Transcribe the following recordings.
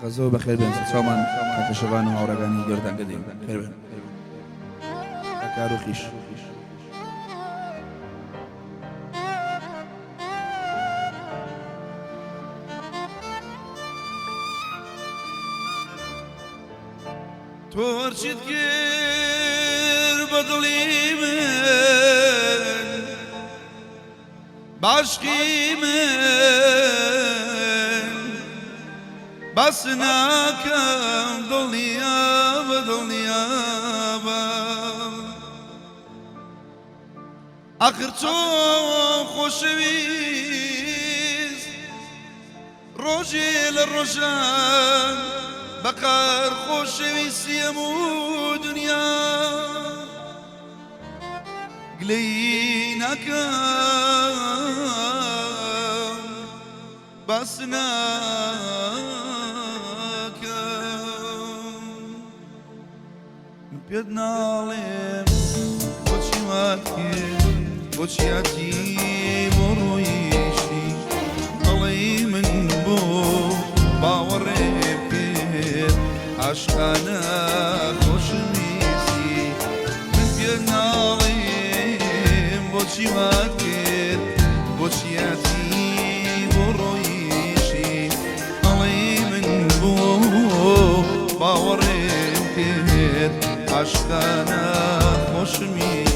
غەزۆ بەخێر بێن سەرچاومان کاکە شەبان و هاوڕێکانی گەورەتان کردین خێر بێن کاکە ئاروخیش. تۆ هەرچیت کرد بە دڵی من باشقی من باس ناکەم دڵنیابە دڵنیابە ئاخر چۆن خۆشەویست ڕۆژێ لە ڕۆژان بەقار خۆشەویستی هەموو دنیا گلەیی ناکەم باس ناکەم من پێت ناڵێم بۆچی وات کرد بۆچی هاتی بۆ ڕۆیشتی ئەڵێی من بۆ باوەڕێ بکرد عاشقانە خۆشمویستی من پێت ناڵێم بۆچی وات کرد بۆچی هاتی بۆ ڕۆیشتی ئەڵێی من بۆ باوەڕێم کرد عاشقانە خۆشمویستی.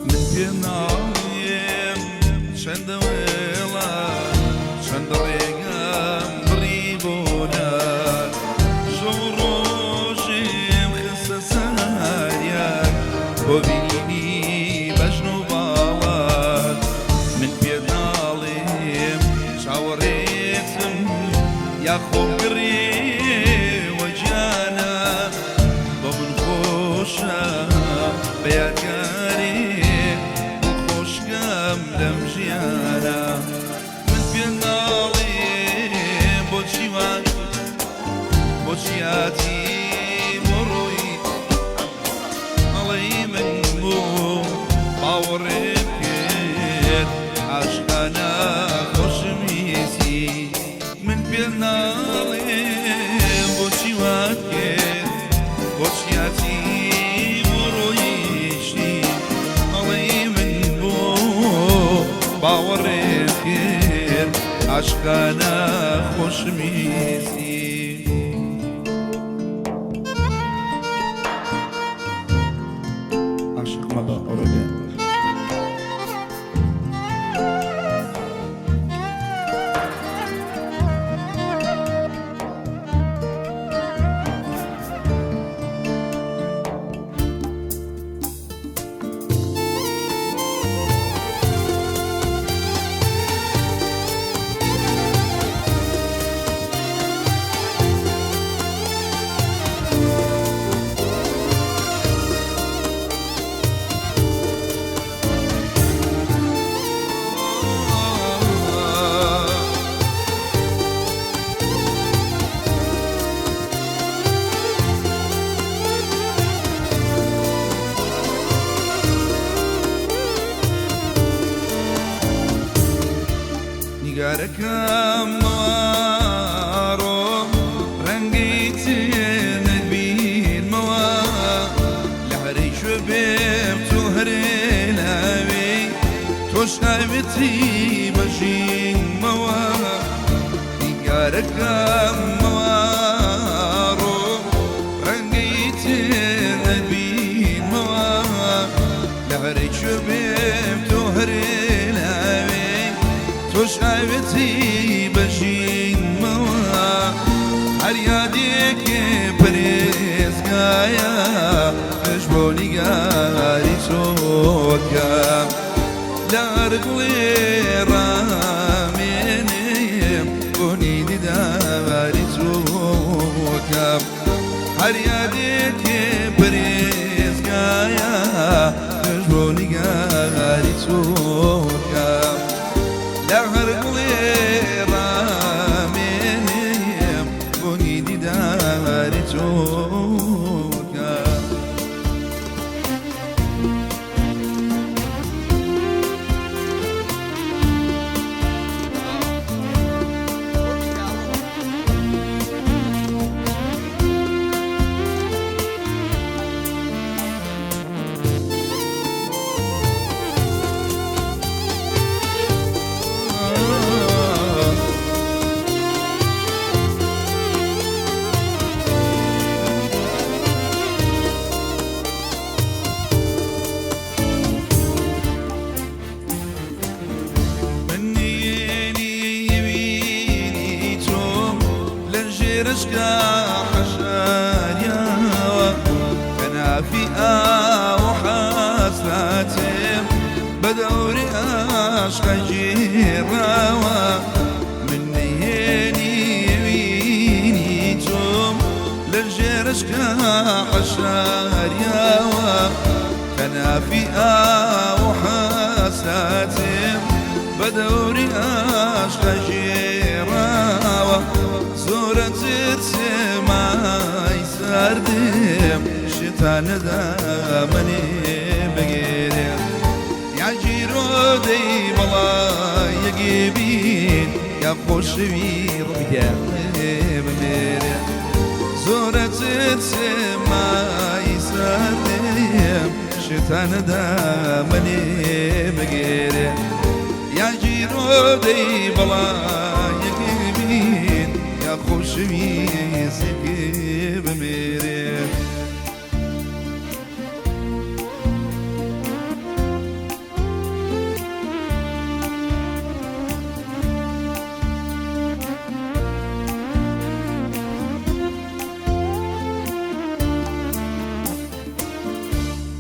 من پێ ناڵێم چەندە وێڵە چەندە ڕێگام بڕی بۆ لات شەو و ڕۆژێم خستە سەریان بۆ بینینی بەژن و باڵات من پێت ناڵێم چاوەڕێتم یاخۆم گڕێوە گیانە بۆ من خۆشە بە یادگارێ دڵخۆشکەم لەم ژیانە من پێت ناڵێم بۆچی وات بۆچی هاتی بۆ ڕۆی ئەڵێی من بۆ باوەڕێم کرد عاشقانە خۆشمویستی من پێت ناڵێم بۆچی وات کرد بۆچی هاتی بۆ ڕۆیشتی ئەڵێی من بۆ باوەڕێم کرد عاشقانە خۆشمویستی. عاشق مەبە ئەو ڕێگەیە. نیگارەکەم مەوارۆ ڕەنگی تێنت بیرمەوە لە هەرەی کوێ بێم تۆ هەرێ لاوێی تۆش ناوێتی بە ژینمەوە نیگارەکەم مەوارۆ ڕەنگی تێنت بیرمەوە لە هەرەی کوێ بێم تۆ هەرێ لاوێی تۆش ئاوێتی بە ژینمەوە هەر یادێکێ پەرێزگایە پشت بۆ نیگاری تۆکەم لە هەر گوڵێ ڕام. هەر یادێکێ پەرێزگایە نوێژ بۆ نیگاری تۆکە لە هەر گوڵێ ڕامێنێم بۆنی دیداری تۆکە. من نهێنی بینی تۆم لە ژێرشکا حەشاریاوە کەنافی ئاو حەسرەتێم بە دەوری عاشقە گێڕاوە. من نهێنی بینی تۆم لە ژێرشکا حەشاریاوە کەنافی ئاو حەسرەتێم بە دەوری عاشقە گێڕاوە. زۆرە ترسێمای ساردێم شتانەدا منێ بگێرێ یا گیرۆدەی بەڵایەگێ بین یا خۆشەوی ڕوویە بمێرێ. زۆرە ترسێمای ساردێم شتانەدا منێ بگێرێ یا گیرۆدەی بەڵایەگێ بین یا خۆشەویستێ بمێرێ.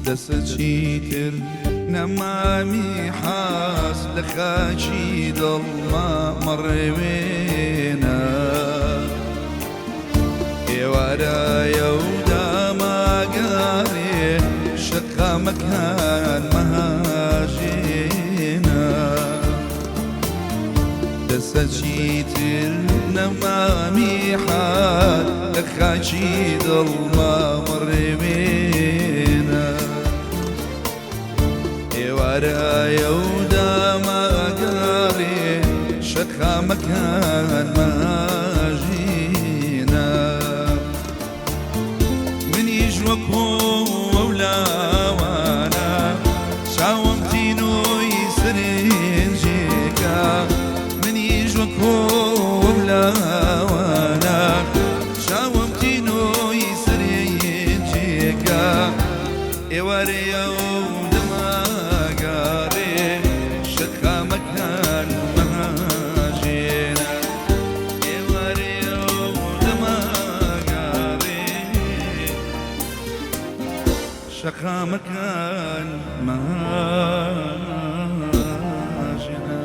دەسە چیتر نەمامی حاس لە خاکی دڵما مەڕێوێنە ئێوارایە و داماگارێ شەقامەکان مەهاژێنە. دەسە چیتر نەمامی حال لە خاکی دڵما مەڕێوێنە ئێوارایە و داماگارێ شەقامەکان مەهاژێنە. منیش وەکۆ ئەو لاوانە چاوم تینۆی سەرنجێکە منیش وەکۆ ئەو لاوانە چاوم تینۆی سەرنجێکە ئێوارەیە و دەماگارێ شەقامەکان مەهاژێنە ئێوارەیە و دەماگارێ شەقامەکان مەهاژێنە.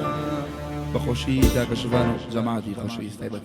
بەخۆشی تاکە شڤان و جەماعەتی خۆشەویست تایبەت.